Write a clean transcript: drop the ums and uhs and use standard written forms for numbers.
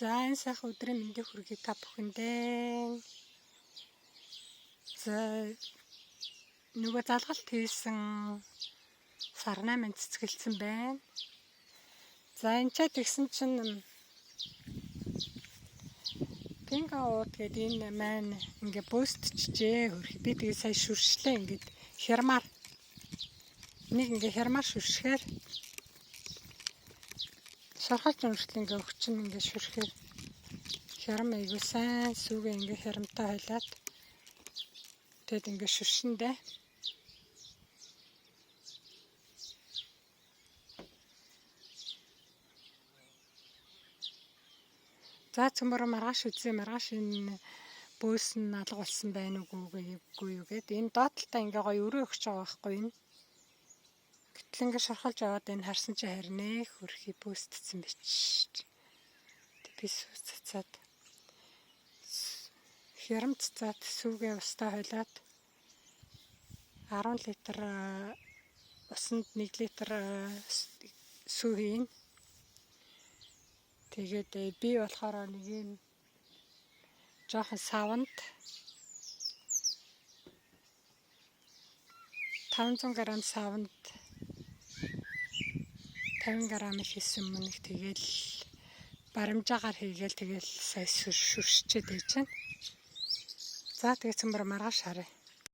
За, энэ сайхан өдрийн мэндийг хүргэе та бүхэндээ. За, нөгөө залгалт хийсэн сарнай минь цэцгэлсэн байна. За, энэ ч тэгсэн чинь Пинга уут гэдэг энэ маань ингээ бөөстчжээ хөрхи. Би тэгээ сая шүршлээ, ингээд хярмаар нэг ингээ хярмаар шүршгээр шархалж өмшлэн ингээ өгчин ингээ шүрхээр хярам айгуу сайн сүүгээ ингээ хярамтай хойлоод тэгэд ингээ шүршэндээ. За, цөмөр маргааш үзье, маргааш энэ бөөс нь алга болсон байна уугүй юу гэд. Энэ доотлолтой ингээ гоё өрөө өгч байгаа байхгүй энэ. Гэтэл ингээ шорхолж аваад энэ харсан чи харин хөрхи бөөстцэн бич. Тэг би сүү цацаад хярам цацаад сүүгээ устаа хойлоод 10 литр усанд 1 литр сүү хийн. Тэгээд би болохоор нэг юм жоохон саванд 500 г саванд 50 г хийсэн мөнх тэгэл баримжаагаар хийгээл тэгэл сая шүршчээд байж байна. За, тэгээ цөмөр маргааш харъя.